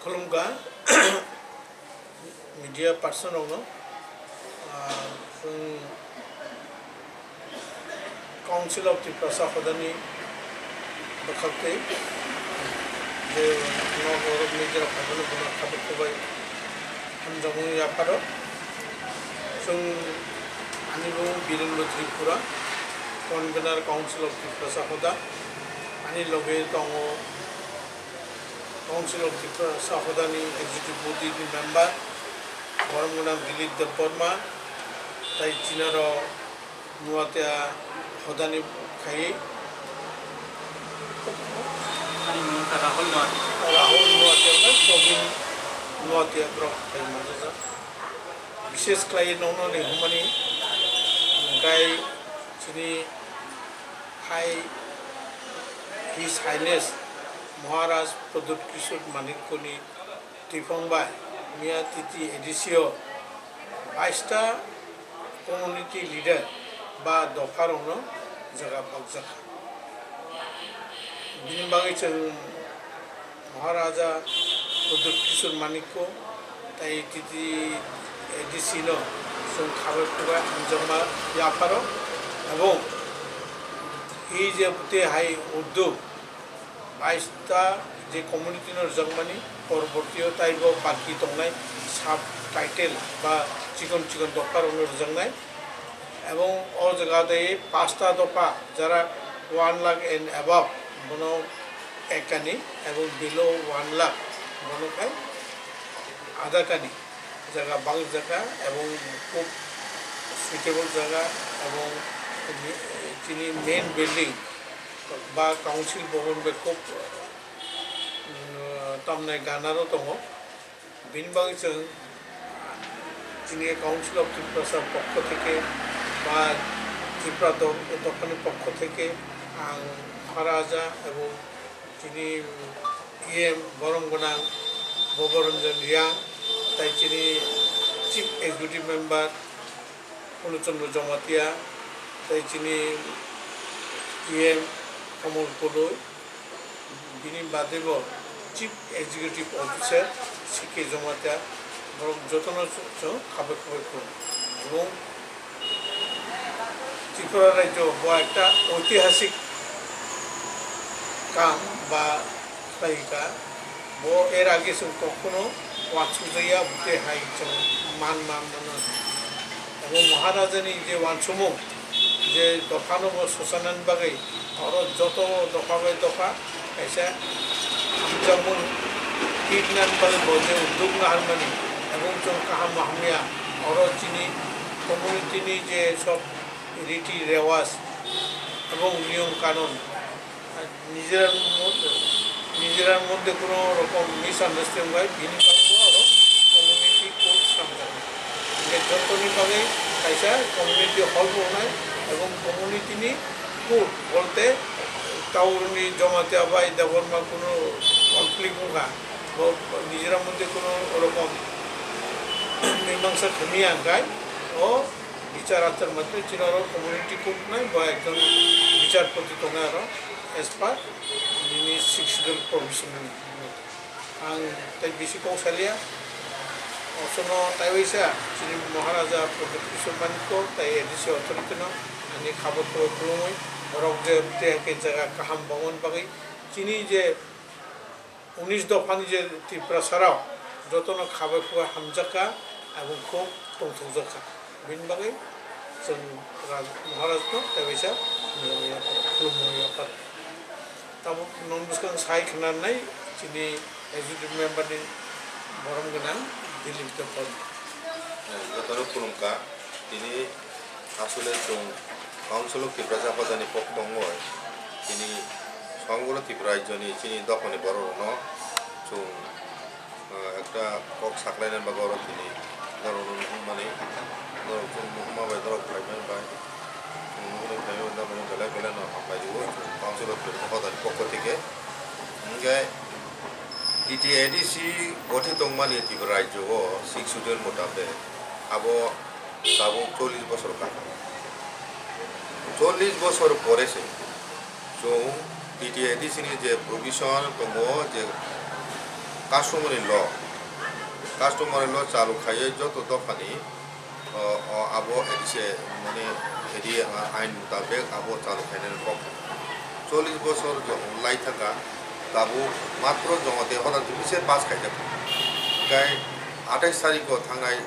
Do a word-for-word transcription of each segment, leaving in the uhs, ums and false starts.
Khulumkha media person rokno, ah, chwng Council of Tiprasa hodani bwkhaktwi je nogo media rok phaimano bono khabar kubai hamjakmani yapharo chwng ani bo Birendra Tripura, convener Council of Tiprasa hoda, ani loge tongo Council of Tiprasa hodani executive body ni member, borom gwnang Dilip Debbarma, tai chinaro Nuatia hodani khai Ani mung kha Rahul Noatia. Rahul Noatia bai Probin Noatia borok khai manjak. Bishes khlai nokno ni humani gai chini hai His Highness Maharaj Pradyut Kishore Manikko ni twiphang bai miya T T A D C o baista community leader ba dopha rokno jaga bakjak. Bini bagwi chwng Maharaja Pradyut Kishore Manikko tai T T A D C no chwng khabai khubai hamjakma yapharo, ebong hi je bwtwi hai uddog baista je community no rwjakmani porborti o taibo baki tongnai sub title ba chikon chikon dopha rokno rwjaknai, ebong o jaga de pasta dopha jara one lakh and above bono ekani ebong below one lakh bono khai adakani jaga bang jaga ebong khub suitable jaga ebong chini main building ba council bhavan bai khub, mm, tamnai ganaro tongo. Bini bagwi chwng chini Council of Tiprasa pokho theke ba Tripura do-, dophani pokho theke ang Maharaja ebong chini E M borom gwnang Bobo Ranjan Reang, tai chini Chief Executive Member Purno Chandra Jamatia, tai chini E M Kamal Koloi, bini bade bo Chief Executive Officer C K Jamatia, borok jotono chwng khabai khubai khulum. Ebong Tripura rajyo bo ekta oitihasik kam ba khlaika, bo er age chwng kokno uansukjakya, bwtwi hai chwng man man mano. Abo Maharajani je uansukmung, je dophano bo swchanani bagwi, oro joto dopha bai dopha kaisa hamjakmung tirnani bagwi bo je uddog naharmani, ebong chwng kaham hamya, oro chini community ni je sob riti rewaj ebong niyom kanun, nijera mod-, nijera moddhe kono rokom misunderstanding bai bini bagwi oro community code samjak. Hingke jotoni bagwi kaisa community hall bo wngnai ebong community ni code bolte Taurni Jamatia bai Debbarma kono conflict wngkha, bo nijera moddhe kono rokom mimangsa khamiya hingkai o bichar achar moddhe chini oro community court nai ba ekjon bichar poti tongnai oro as per nini sixth schedule provision ni. Ang tei bisi kok salia, osono taiwaisa chini Maharaja Pradyut Kishore Manikko tei A D C authority no ani khabor khe khulumui borok je tei hakhe jaga kaham bangmani bagwi chini je unis dophani je Tiprasa rok jotono khabai khubai hamjakha, aboni khub tongthokjakha. Bini bagwi chwng Raj-, Maharaj no taiwaisa nungwi yaphar, khulumwi yaphar. Tabuk nong bwskang sai khna nai chini executive member ni borom gwnang Dilip Debbarma. Jotono khulumkha, tini asole chwng Council of Tiprasa Hoda ni pokho wngwi tini Songolo Tripura Rajya ni chini dophani borok rokno chwng, ah, ekta kok saklaina bagwi oro tini norok no nuhung mani, norok chwng nuhung ma bai norok phaimani bai, chwng nuhung bai phaimani bai norok no belai belai no hambai rwo chwng Council of Tiprasa Hoda ni pokho theke. Hingke T T A D C gothin tongmani Tripura Rajya o sixth schedule motambe abo tabuk chollish bosor kha. Chollish bosor pore se chwng T T A D C ni je provision tongo, je Customary law, customary law chalu khaiwi joto dophani, o, o, abo A D C, mane, A D, a, ain mutabek abo chalu khainani kok. Chollish bosor jo-, lai thangkha, tabuk matro jongate hoda tubise pass khaijak. Hingkhai atais tarikho thangnai,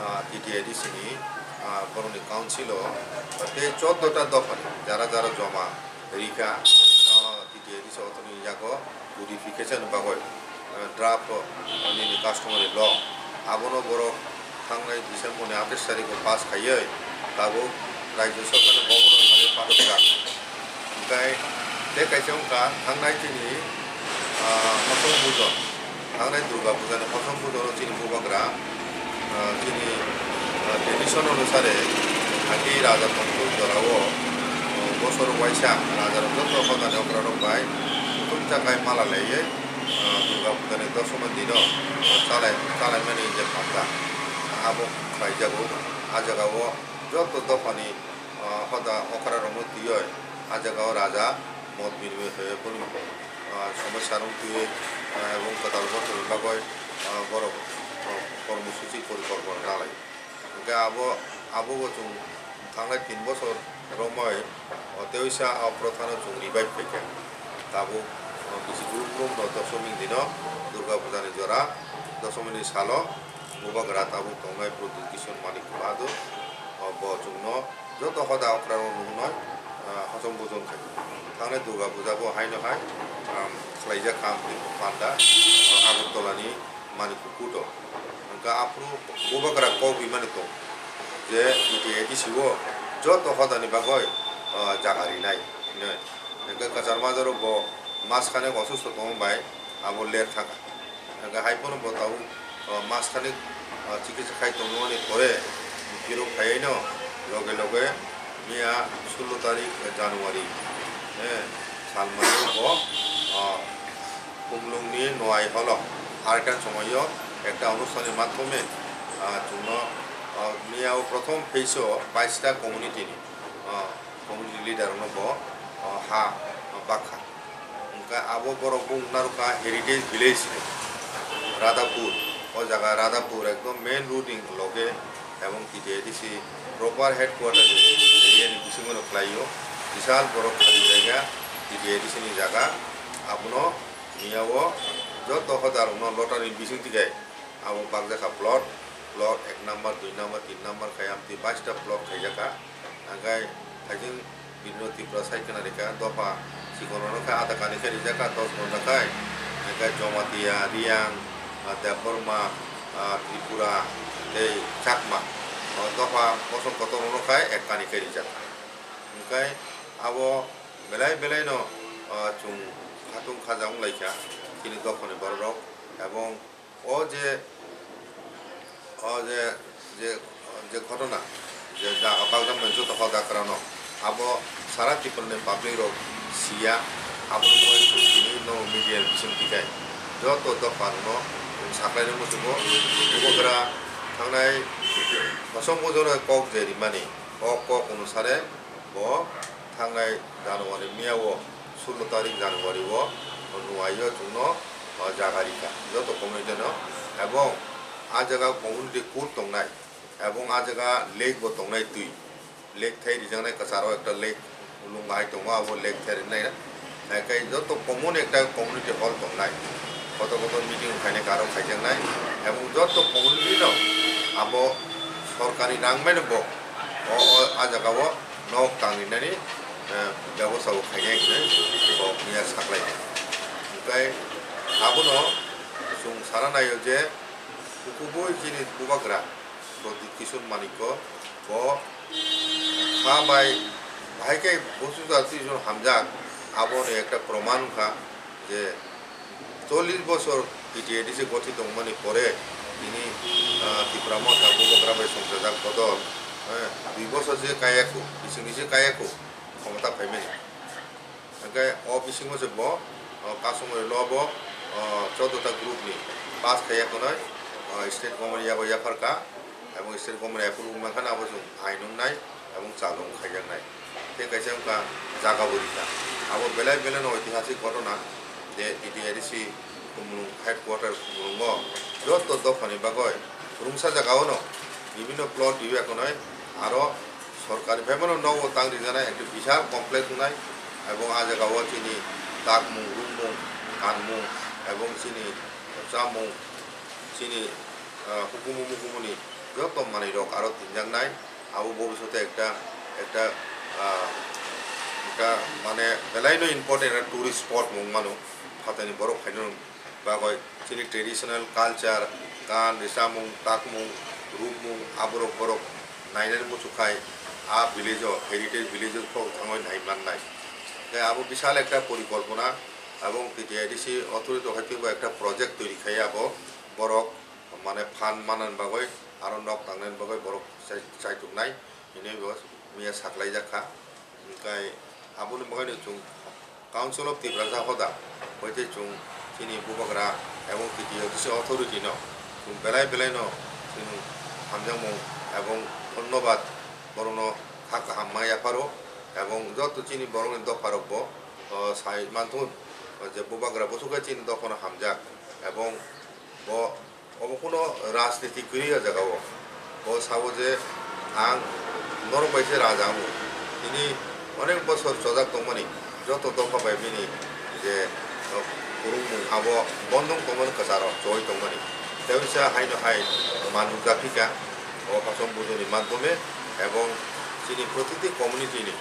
a, T T A D C ni, a, borokni council o tei choddo ta dophani jara jara joma rikha, a, T T A D C authority ni yago codification bagwi, a, draft, a, nini customary law abono borok thangnai December ni atais tarikho pass khaiwi tabuk Rajya Sarkar ni bhavan o thangwi pathokjak. Hingkhai tei kaisa wngkha thangnai chini, ah, Hosong Pujo, thangnai Durga Puja ni Hosong Pujo no chini bubagra, ah, chini, ah, tradition onusare agi raja tongthok jorao, ah, bosor waisa raja rok joto hodani okra rok bai kutung chakai mala laiwi, ah, Durga Puja ni dosomi dino, ah, chalai, chalaimani je panda abo khlaijago. Ah jagao joto dophani, ah, hoda okra rokno twiwi ah jagao raja mot binimoi khlaiwi bono, ah, somosya rok twiwi, ah, ebong kwtal gothorni bagwi, ah, borok, ah, kormosuchi porikolpona nalai. Hwnkhe abo, abo bo chwng thangnai tin bosor romwi, o, tei oisa o prothano chwng revive khaikha. Tabuk, o, bisi group room no dosomi dino Durga Puja ni jora, dosomi ni salo bubagra tabuk tongnai Pradyut Kishore Manik Bahadur, o, bo chwngno joto hoda okra rok nuknai, ah, hosom bojon khai. Thangnai Durga Puja bo haino hai, um, khlaijak kha amtwi panda, ah, Agartala ni Manikpur Kuto. Hwnkhe aphuru bubagra kok rimani tong je T T A D C o joto hodani bagwi, ah, jaga rinai hinwi. Hwnkhe kwchar majaro bo mas khanek osusto tongma bai abo ler thangkha. Hwnkhe hai phano bo tabuk, o, mas khanik, o, chikitsa khai tongmani pore phirok phaiyaino loge loge miya sullo tarik January, eh, salmani bo, o, Khumlungni Noai Holo aretan somoio ekta onusthanni mathomi, ah, chwngno, o, miya o prothom phase o baista community ni, o, community leader rokno bo, o, ha, o, bakha. Hwnkhe abo borok bo wngna rwkha Heritage Village ni Radhapur. O jaga Radhapur ekdom main road ni loge ebong T T A D C proper headquarter ni area ni bisingo no khlaio. Bisal borok khali jaga T T A D C ni jaga. Abono miya o joto hoda rokno lottery ni bising tikai abo bakjakha plot, plot ek number, dui number, tin number khai amtwi baista plot khaijakha. Hwnkhe Haijing Bidinodo Tripura sai khna rikha, dopha chikon rok khe ada kani khe rijak kha, dos gonda khai, hwnkhe Jamatia, Riyang, ah, Debbarma, ah, Tripura tei Chakma, o dopha bosong kotor rok khai ek kani khe rijak. Hwnkhe abo belai belai no, ah, chwng khatung khaja wng lai kha chini dophani borok rok, ebong O je, o je, je, je ghotona, je jaga bakjakmani joto hoda kwrwngno, abo sara Tripura ni public rok siya, abo ni bagwi chwng tini no media ni bising tikai joto dopha rokno chwng saklaina muchungo. Bubagra thangnai Hosong Pujo no kok je rimani, o kok onusare bo thangnai January miya o, sullo tarik January o Noai o chwngno, o, jaga rikha joto community no, ebong a jaga community court tongnai, ebong a jaga lake bo tongnai, twi lake thai rijaknai, kwcharo ekta lake lung bahai tongo, abo lake thai rinai, hai khe joto common ekta community hall tongnai, kotor kotor meeting khainai, karo khaijaknai, ebong joto community no abo sorkari rang bai no bo o, o, a jaga o nok tangrinani, eh, bebosta bo khainai hinwi bo miya saklai. Hwnkhe abono chwng sana naio je kubui chini bubagra Pradyut Kishore Manikko bo kha bai bahai khe buchukjak twi hamjak, aboni ekta proman wngkha je Chollish bosor T T A D C gothit tongmani pore tini, ah, Tipra Motha bubagra bai songchajak bodol, eh, dui bosor je kaya khu, bisingni je kaya khu, khomota phaimani. Hwnkhe o bisingo se bo, ah, kasumari lo bo, ah, choddo ta group ni pass khaiya khwnwi, ah, state government yago yapharkha, ebong state government approve wngma khe abo chwng ain wngnai, ebong chalo wng khaijaknai. Tei kaisa wngkha jaga bo rikha. Abo belai belai no oitihasik ghotona je T T A D C Khumulwng headquarter Khumulwngo joto dophani bagwi kwrwngsa jagao no bibhinno plot riwi akonai aro sorkar ni phaimano nogo tang rijana ekta bisal complex wngnai, ebong ah jagao chini takmung, rwngmung, kanmung, ebong chini chamung, chini, ah, hukumu mukumuni joto manwi rok aro tinjaknai. Abo bobiswte ekta, ekta, ah, ekta mane belaino important ekta tourist spot wng mano, phatani borok phainani bagwi chini traditional culture, kan, rwchapmung, takmung, rwngmung, aborok borok nainani muchuk khai a village o, heritage village o kok thangwi nai mannai. Tei abo bisal ekta porikolpona, ebong T T A D C authority hai teibo ekta project toiri khai abo borok mane phan manani bagwi aro nok tangnani bagwi borok chai-, chaituknai hinwi bo miya saklaijak kha. Hwnkhe aboni bagwino chwng Council of Tiprasa hoda bai tei chwng chini bubagra ebong T T A D C authority no chwng belai belai no chini hamjakmung ebong dhonnobad borokno kha kaham ma yapharo ebong joto chini borokni dopharokbo, o, sai manthun je bubagra bwswk khe chini dophano hamjak ebong bo Obo kuno rajniti kwrwi o jaga o. Bo sao je ang norok bai se raja wngo. Tini onek bosor chojak tongmani joto dopha bai bini je, o, kwrwngmung abo bondong tongmani kwcharo choi tongmani. Tei uisa haino hai manwk japhika o Hosom Bujoni madhyome ebong chini protiti community ni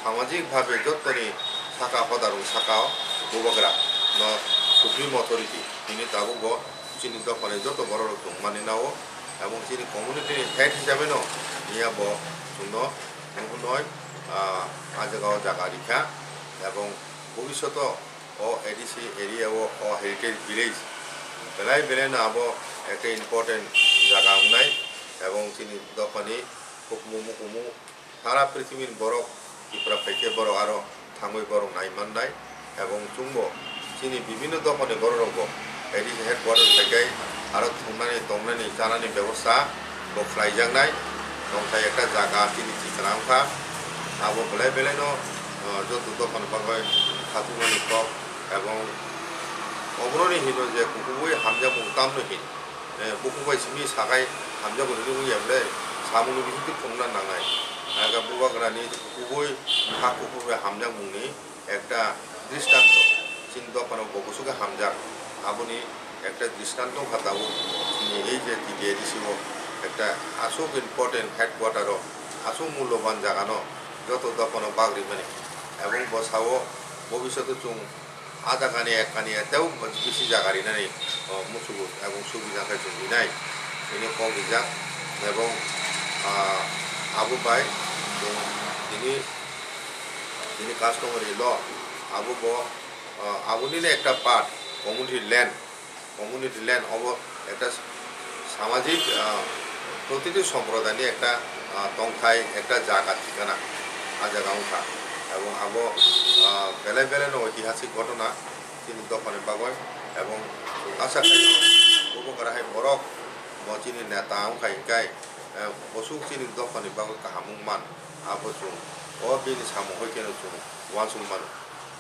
samajik bhabe jottoni saka hodarok saka o bubagra no Supreme Authority hini tabuk bo chini dophani joto borok rok tongmani nao, ebong chini community ni head hisabe no niya bo chwngno nuhunoi, ah, ah jaga o jaga rikha, ebong bobishoto o A D C area o, o heritage village belai belai no abo ekta important jaga wngnai, ebong chini dophani hukumu mukumu Sara prithibini borok Tripura phaikhe borok aro thangwi borok nai mannai, ebong chwngbo chini bibinno dophani bororokbo A D C headquarter phaikhai aro thwngnani, tongnani, chanani bebosta bo khlaijaknai. Tongthai ekta jaga chini tikna wngkha, abo belai belaino, o, joto dophani bagwi khatukmani kok, ebong oboroni hino je kukuwi hamjakmung tamno hin. Eh, bukhuk bai simi sakai hamjago hinwi wngya ble, samungni bisingtwi phunukna nangnai. Aga bubagrani kubui ha kuphur bai hamjakmungni ekta dristanto. Chini dophano bo kusugo hamjak. Aboni ekta dristanto wngkha tabuk chini ei je T T A D C o ekta aswk important headquarter o, aswk mulloban jagano joto dophano bak rimani. Ebong bo sao bobishoto chwng Ah jagani ek kani tei bisi jaga rinani, o, musugo ebong subida khe chwng rinai hwnwi kok rijak ebong, ah, abo bai chwng tini, tini customary law abo bo, ah, abonino ekta part community land, community land obo ekta samajik, ah, protiti somprodaini ekta, ah, tongthai, ekta jaga thikana ah jaga wngkha. Ebong abo, ah, belai belai no oitihasik ghotona chini dophani bagwi. Ebong asa khai bubagra hai borok bo chini neta wngkha hinkhai, eh, bosuk chini dophani bagwi kaham wngman abo chwng o bini samung hai kheno chwng uansuk mano.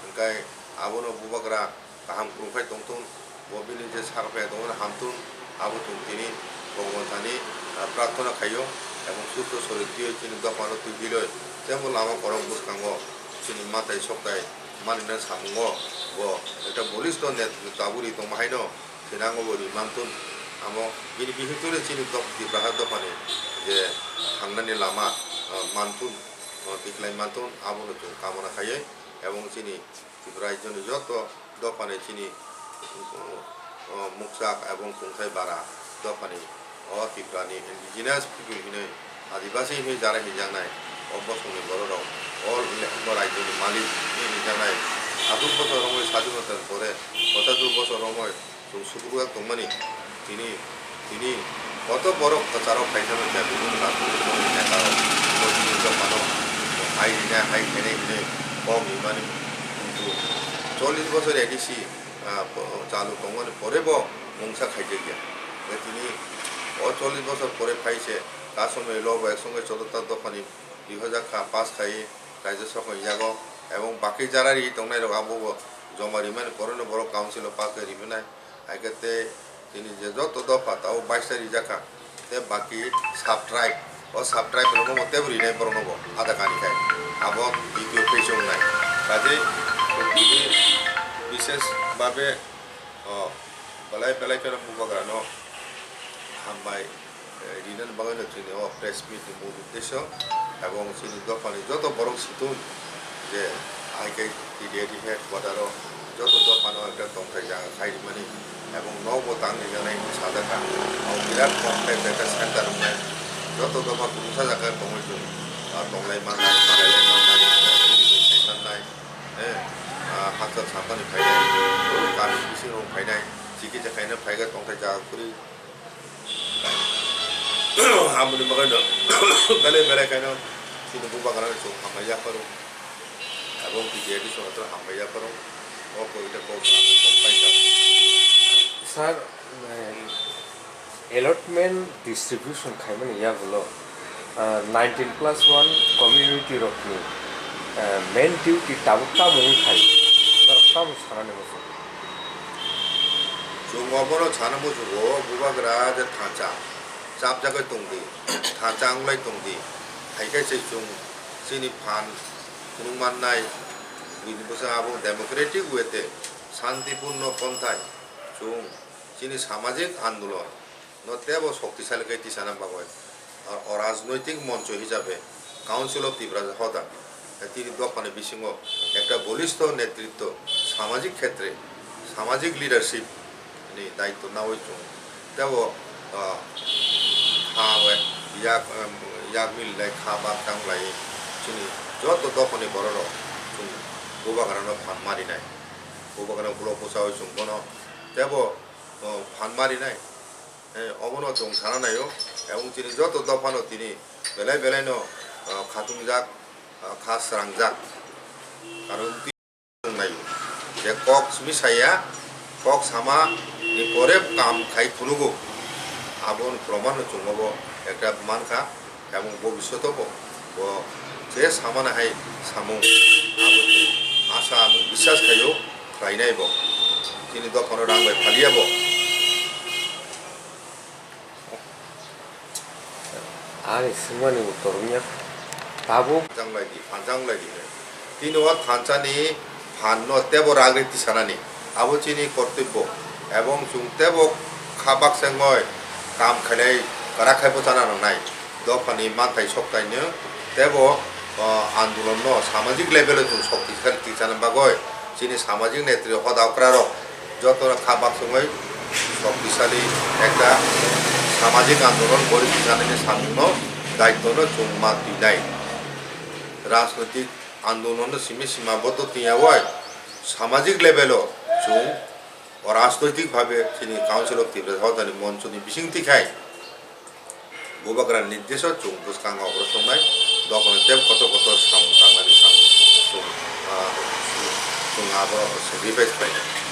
Hinkhai abono bubagra kaham kwrwngphai tongthun, bo bini je sakphai tongmani hamthun, abo chwng tini Bhagwan thani, ah, prarthana khaio, ebong susto sorik twiwi chini dophano twi biloi, tei bo lama korom bwskango chini matai soktai manina samungo bo ekta bolisto net taburi tongma haino thinango bo ri manthun, amo bini bihik twi chini doph Tiprasa dophani je thangnani lama, ah, manthun, ah, tiklai manthun, abono chwng kamona khaiwi, ebong chini Tripura rajyoni joto dophani chini, o, muksak ebong kungthai bara dophani o Tripurani indigenous people hinwi Adibasi hinwi jara hinjaknai o bosongni bororok o le-, o rajyoni malik hinwi hinjaknai. Atuk bosor romwi sadinota pore, pochatur bosor romwi chwng sukrubjak tongmani. Tini, tini koto borok kwcharo phaisano khe bini rajniti netarok bo chini dophano hai rinai, hai khainai hinwi kok rimani. Kintu chollish bosor A D C, ah, bo chalu tongmani pore bo mungsa khaijakya. Tei tini o chollish bosor pore phai se Kasomoi lo bo ek songe chodotta dophani rihojak kha, pass khai raijyo sokni yago, ebong baki jara ri tongnairok abo bo joma rimani pore no borok council o pass khai rimanai. Hai khe tei chini je joto dopha tabuk bais ta rijak kha, tei baki sub tribe, o sub tribe rokno bo teibo rinai borokno bo ada kani khai, abo ditio phase wngnai. Kaje tini bishesh bhabe, o, belai belai kheno Bubagrano hambai eh, rinani bagwi no chini o press meet ni mul uddesyo, ebong chini dophani joto borok situng je hai khe T D A D headquarter o joto dophano ekta tongthai jaga khai rimani, ebong nok bo tang rijaknai hinwi sajak kha. O birat complex ekta center wngnai, joto dopha kwbangsa jaga tongwi chwng, ah, tonglai mannai, malai mannai, mannai, eh, ah, hakchal sampani phainai, kami bisingo phainai, chikitsa khaina phaiga tongthai jaga khuri. Aboni bagwi no belai belai khaino chini Bubagrano chwng hambai yapharo. Abo T D A D songwtwrok hambai yapharo. O koi ta kok kok paisa. Sir, eh, allotment distribution khaimani yagulo, ah, nineteen plus one community rokni, ah, main duty tabuk tamo wngkha, norok tamo sanani muchung? Chwng obono sana muchungo, Bubagra je thansa chapjagwi tongdi, thansa wnglai tongdi, hai khe se chwng chini phan phunuk mannai, bini bwskango abo democratic way tei santipurno ponthai chwng chini samajik andolon no teibo shoktisali khe tisana bagwi, o, o rajnoitik moncho hisabe Council of Tiprasa hoda tini dophani bisingo ekta bolisto netritto, samajik khetre, samajik leadership ni daitto nawi chwng teibo, o, kha bai yak, em, yak mililai kha bak tanglai chini joto dophani bororok chwng Bubagrano phan marinai, Bubagrano block bwchawi chwng bono teibo, o, phan marinai. Eh, obono chwng sana naio, ebong chini joto dophano tini belai belaino, ah, khatungjak, ah, kha srangjak. Karon twi naio je kok simi saya, kok sama ni pore kam khai phunugo. Aboni proman no chwng obo ekta mankha, ebong bobisyoto bo, bo je samani hai samung, abo asa amung biswas khaio, khlainai bo. Chini dophano rang bai phaliya bo. Ani swngmani uttor wngya tabuk. Phanchang lai di, phanchang lai di. Tini o thansa ni phan no teibo ragri tisanani. Abo chini kortobbo. Ebong chwng teibo kha baksa wngoi kam khainai kwrak khai bwchana nangnai. Dophani manthai soktaino teibo, o, andolon no samajik level o chwng sokti tisanani bagoi chini samajik netri hoda okrarok jotono kha baksongwi shoktisali ekta samajik andolon gori twisanani samungno daitwno chwng ma twinai. Rajnoitik andolonno simi simaboddo twiyawi samajik level o chwng o rajnoitik bhabe chini Council of Tiprasa hodani monchoni bisingtwi khai Bubagra nirdesh o chwng bwskango obono tongnai, dophano tei kotor kotor samung tangnani samung chwng, ah, chwng abo sacrifice khlainai.